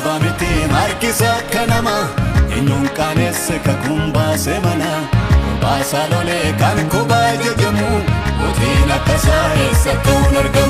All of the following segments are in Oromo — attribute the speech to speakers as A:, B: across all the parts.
A: Jabaa miti harkisa akka namaa, eenyuun qaanesse kakuun baase mana. Baasaa lolee kan kubaa jajamu, mootiin akkasaa eessattuu hin argamu.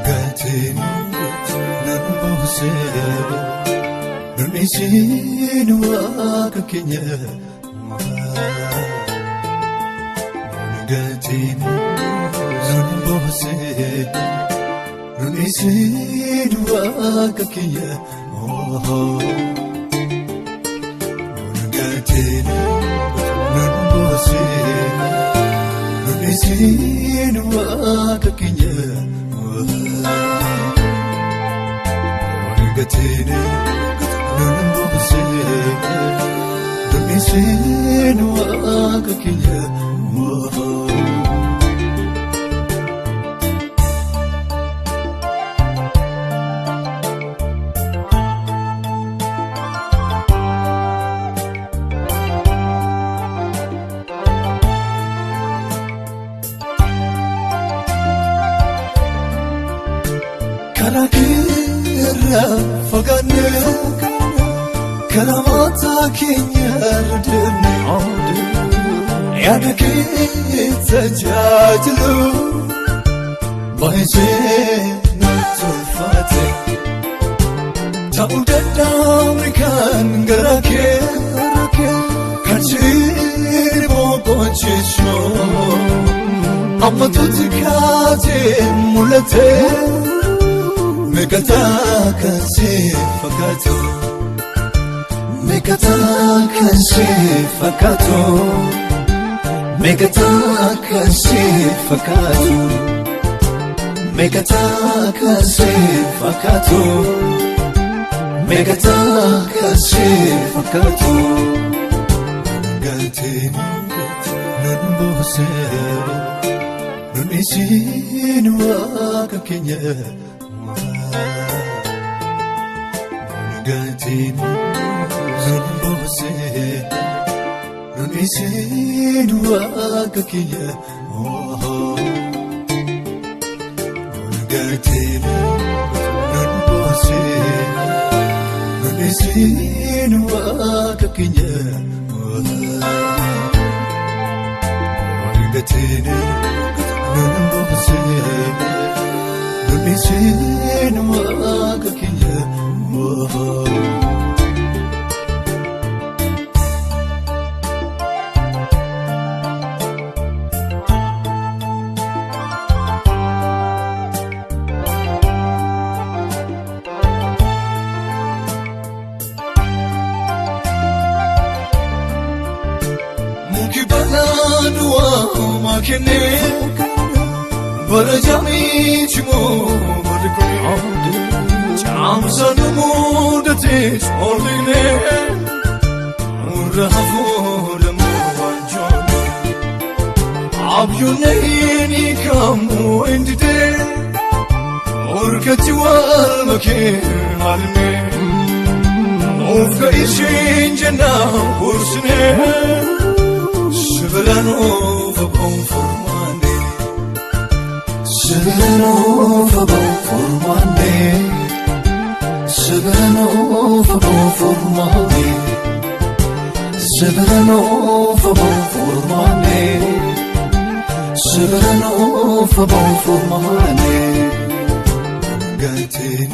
B: Gatiin nan boosee Nun waaqa keenya. Gatiin nan boosee Nun waaqa keenya. Gatiin nan boosee Nun waaqa keenya. Gatiin nun boosee Nun waaqa keenya. Karaa keerra fagaanne, karaa mataa keenya irra deemne, yaada kee tajaajilu baay'ee nutti ulfaate. Ta'uu danda'amni kan gara kee kan siin boqochiisu amma tuuti kaatee mul'ate. Meeqataa kan si fakkaatu, meeqataa kan si fakkaatu, meeqataa kan si fakkaatu, meeqataa kan si fakkaatu, meeqataa kan si fakkaatu. Gatiin nun boosee nun isin waaqa keenya. Gatiin nun boosee nun isin waaqa keenya. Gatiin nun boosee nun isin waaqa keenya. Gatiin nun boosee nun isin waaqa keenya. Muki balaa du'aa kennee bara jamii cimoo barri kun caamsa nu mudatee ollignee nurra hafuudha waanjoone abjuun kamuu indidee morkatti wal makee haalnee of ga'ishiin jennaan gorsinee. Sibilanoof aboon furmaanne, Sibilanoof aboon furmaanne, Sibilanoof aboon furmaanne, Sibilanoof aboon furmaanne, Sibilanoof aboon furmaanne. Gatiin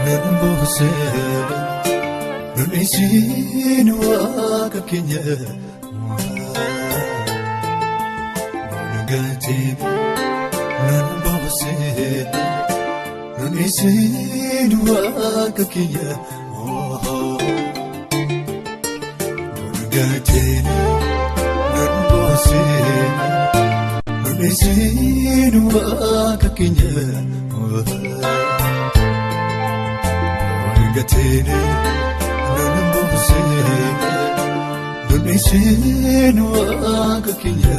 B: nun boosee nun isin waaqa keenya. Gatiin nun boosee nun isin waaqa keenya. Gatiin nun boosee nun Nun waaqa keenya. Gateeni nun boosee nun waaqa keenya.